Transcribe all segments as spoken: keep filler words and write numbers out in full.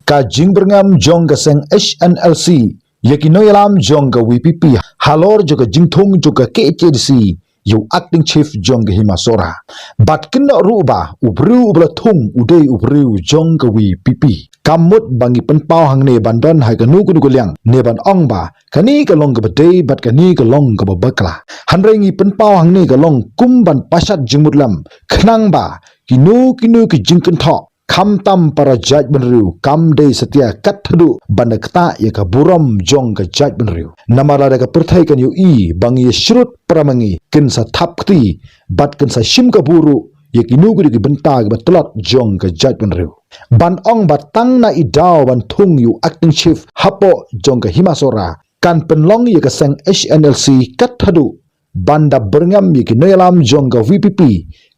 ka jingbyrngem jong ka seng H N L C ïa ki nongïalam jong ka V P P halor jong ka jingthung jong ka K H A D C ïa u acting chief jong ka Hima Sohra. Bad kynnoh ruh ba u briew uba la thung u dei u briew jong ka V P P. Kam mut ba ngi pynpaw hangne ban don ha kano kano ka liang ne ban ong ba kane ka long kaba dei bad kane ka long kaba bakla. Hynrei ngi pynpaw hangne ka long kum ban pashat jingmut lem khnang ba kino kino ki jingkynthoh khamtam para jaitbynriew kam dei satia kat haduh ban da ktah ïa ka burom jong ka jaitbynriew. Namar lada ka pyrthei kan ïohi ba ngi ïa shrut para ma ngi kin sa thap kti bad kin sa shim kabu ruh ïa kino kino ki bynta kiba tlot jong ka jaitbynriew. Ban ong ba tang na i daw ban thung ïa u acting chief hapoh jong ka Hima Sohra kan pynlong ïa ka seng H N L C kat haduh ban da byrngem ïa ki nongïalam jong ka V P P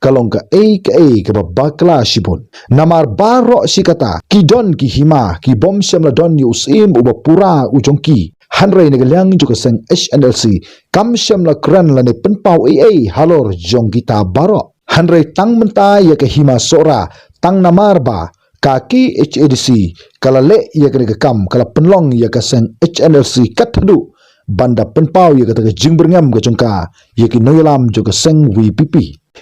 ka long kaei kaei kaba bakla shibun. Namar baroh shi katta ki don ki hima ki bym shym la don ïa u syiem uba pura u jong ki. Hynrei na ka liang jong ka seng H N L C kam shym la kren lane pynpaw ei ei halor jong kita baroh. Hynrei tang mynta ïa ka Hima Sohra tang namar ba ka K H A D C ka la leh ïa kane ka kam, ka la pynlong ïa ka seng H N L C kat haduh ban da pynpaw ïa kata ka jingbyrngem ka jong ka ïa ki nongïalam jong ka seng V P P.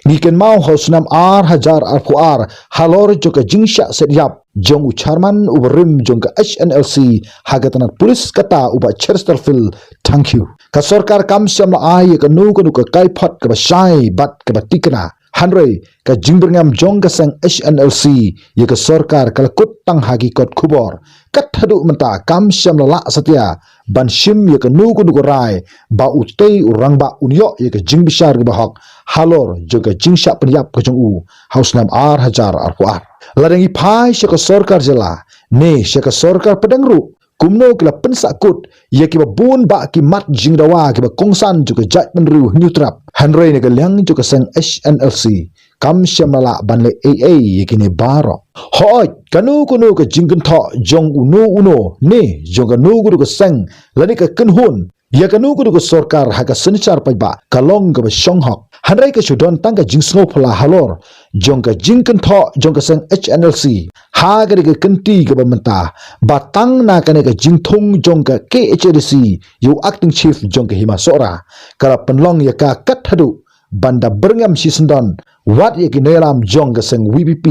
Ngi kynmaw ha u snem ar hajar arphew ar halor jong ka jingshah set ïap jong u chairman uba rim jong ka H N L C ha ka tnat pulit kata u Bah Chesterfield Thangkhiew. Ka sorkar kam shym la ai ïa kano kano ka kaiphod kaba shai bad kaba tikna. Hynrei ka jingbyrngem jong ka seng H N L C ïa ka sorkar ka la kut tang ha ki kot khubor. Kat haduh mynta kam shym la lah satia ban shim ïa kano kano ka rai ba utei u rangbah un ïoh ïa ka jingbishar kaba hok halor jong ka jingshah pynïap ka jong u ha u snem ar hajar arphew ar. Lada ngi phai sha ka sorkar jylla ne sha ka sorkar pdeng ruh, kumno ki la pynsahkut ïa kiba bun bah ki mat jingdawa kiba kongsan jong ka jaitbynriew Hynñiewtrep. Hynrei na ka liang jong ka seng H N L C kam shym la lah ban leh ei ei ïa kine baroh. Hooid, kano kano ka jingkynthoh jong uno uno ne jong kano kano ka seng lane ka kynhun ïa kano kano ka sorkar ha ka synshar paidbah ka long kaba shong hok. Hynrei ka shu don tang ka jingsngewphylla halor jong ka jingkynthoh jong ka seng H N L C ha kane ka kynti kaba mynta ba tang na kane ka jingthung jong ka K H A D C ïa u acting chief jong ka Hima Sohra ka la pynlong ïa ka kat haduh ban da byrngem shisyndon wat ïa ki nongïalam jong ka seng V P P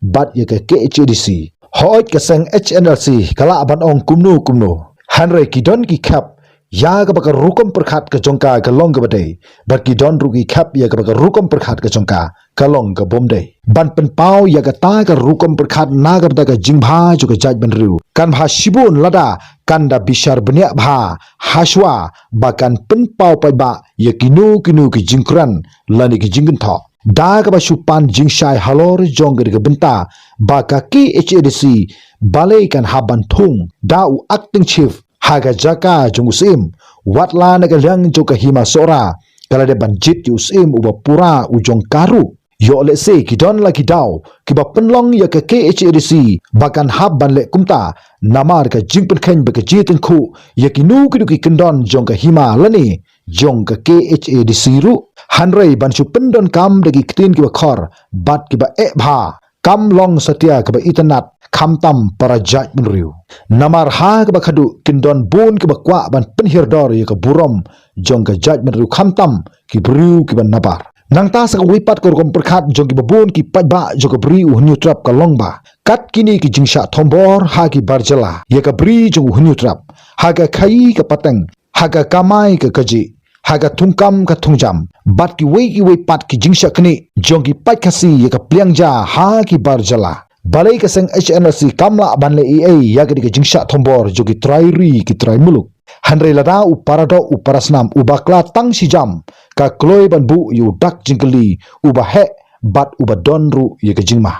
bad ïa ka K H A D C. Hooid ka seng H N L C ka lah ban ong kumno kumno. Hynrei ki don ki khep ïa kaba ka rukom pyrkhat ka jong ka ka long kaba dei. Bad ki don ruh ki khep ïa kaba ka rukom pyrkhat ka jong ka ka long ka bym dei. Ban pynpaw ïa kata ka rukom pyrkhat na ka bynta ka jingbha jong ka jaitbynriew kan bha shibun lada kan da bishar bniah bha hashwa ba kan pynpaw paidbah ïa kino kino ki jingkren lane ki jingkynthoh. Da kaba shu pan jingshai halor jong ka dei ka bynta ba ka K H A D C balei kan hap ban thung da u acting chief ha ka jaka jong u syiem. Wat la na ka liang jong ka Hima Sohra ka la dep ban jied ïa u syiem uba pura u jong ka ruh. Ïoh lehse ki don la ki daw kiba pynlong ïa ka K H A D C ba kan hap ban leh kumta namar ka jingpynkheiñ ba ka jingtyngkhuh ïa kino kino ki kyndon jong ka Hima lane jong ka K H A D C ruh. Hynrei ban shu pyndonkam da ki ktien kiba khor bad kiba eh bha kam long satia kaba itynnad khamtam para jaitbynriew. Namar ha kaba khadduh kin don bun kiba kwah ban pynhiar dor ïa ka burom jong ka jaitbynriew khamtam ki briew kiba nabar. Nangta sa kawei pat ka rukom pyrkhat jong kiba bun ki paidbah jong ka Bri u Hynñiewtrep ka long ba kat kine ki jingshah thombor ha ki bar jylla ïa ka Bri jong u Hynñiewtrep ha ka khaii ka pateng, ha ka kamai ka kajih, ha ka thungkam ka thungjam bad kiwei kiwei pat ki jingshah knieh jong ki paid Khasi ïa ka pliang ja ha ki bar jylla. Balei ka seng H N L C kam lah ban leh ei ei ïa ka dei ka jingshah thombor jong ki trai ri ki trai muluk. Hynrei lada u para doh u para snam u bakla tang shi jam ka kloi ban buh ïa u dak jingkylli uba heh bad uba don ruh ïa ka jingma.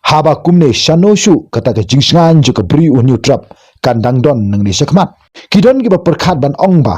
Haba kumne shano shuh kata ka jingshngaiñ jong ka Bri u Hynñiewtrep kan dang don nangne shakhmat. Ki don kiba pyrkhat ban ong ba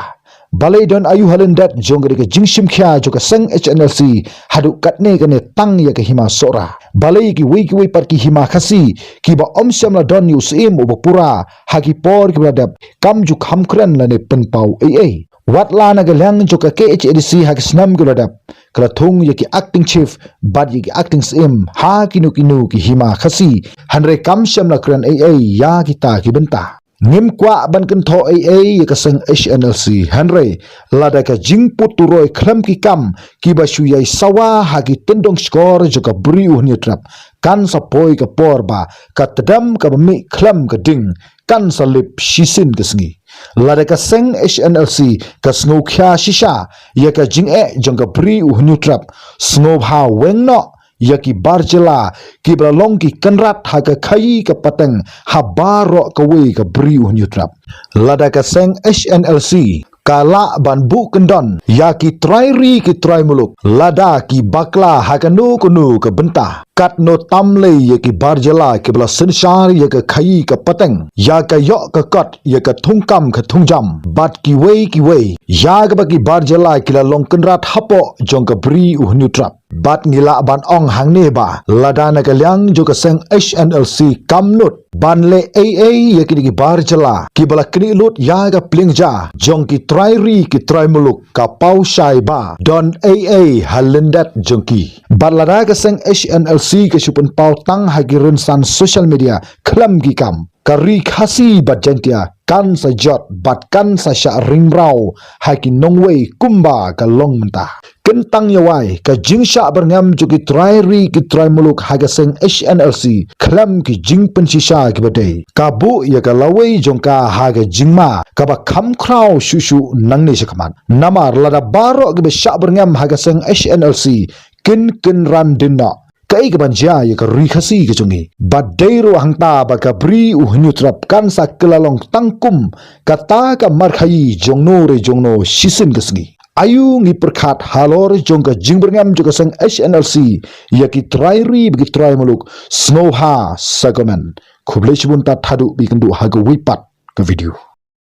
balei don aïu ha lyndet jong ka dei ka jingshim khia jong ka seng H N L C haduh katne kane tang ïa ka Hima Sohra. Balei kiwei kiwei pat ki Hima Khasi kiba ym shym la don ïa u syiem uba pura ha ki por kiba la dep kam ju kham kren lane pynpaw ei ei. Wat la na ka liang jong ka K H A D C ha ki snem ki la dep, ka la thung ïa ki acting chief bad ïa ki acting syiem ha kino kino ki hima Khasi, hynrei kam shym la kren ei ei ïa kita ki bynta. Ngim kwah ban kynthoh ei ei ïa ka seng H N L C, hynrei lada ka jingput turoi khlem ki kam kiba shu ïai sawa ha ki tyndong shkor jong ka Bri U Hynñiewtrep, kan sa poi ka por ba ka tdem kaba mih khlem ka ding kan sa lip shisien ka sngi. Lada ka seng H N L C ka sngewkhia shisha ïa ka jingeh jong ka Bri U Hynñiewtrep, sngewbha weng noh ïa ki bar jylla kiba la long ki kynrad ha ka khaii ka pateng ha baroh kawei ka Bri U Hynñiewtrep. Lada ka seng H N L C ka lah ban buh kyndon ïa ki trai ri ki trai muluk, lada ki bakla ha kano kano ka bynta, katno tam lei ïa ki bar jylla kiba la synshar ïa ka khaii ka pateng, ïa ka ïoh ka kot, ïa ka thungkam ka thungjam bad kiwei kiwei, ïa kaba ki bar jylla ki la long kynrad hapoh jong ka Bri U Hynñiewtrep. Bad ngi lah ban ong hangne ba lada na ka liang jong ka seng H N L C kam nud ban leh ei ei ïa kine ki bar jylla kiba la knieh lut ïa ka pliang ja jong ki trai ri ki trai muluk, ka paw shai ba don ei ei ha lyndet jong ki. Bad lada ka seng H N L C ka shu pynpaw tang ha ki rynsan social media khlem ki kam, ka ri Khasi bad Jaiñtia kan sa jot bad kan sa shah ringmraw ha ki nongwei kumba ka long mynta. Kyntang ïa wai ka jingshah byrngem jong ki trai ri ki trai muluk ha ka seng H N L C khlem ki jingpynshisha kiba dei, ka buh ïa ka lawei jong ka ha ka jingma kaba kham khraw shuh shuh nangne shakhmat. Namar lada baroh kiba shah byrngem ha ka seng H N L C kin kynran dien noh, kaei kaban jia ïa ka ri Khasi ka jong ngi? Bad dei ruh hangta ba ka Bri U Hynñiewtrep kan sa kylla long tang kum kata ka markhaii jongno re jongno shisien ka sngi. Aïu ngi pyrkhat halor jong ka jingbyrngem jong ka seng H N L C ïa ki trai ri bad ki trai muluk? Sngewbha sa comment. Khublei shibun, tad haduh ba ïakynduh ha kawei pat ka video.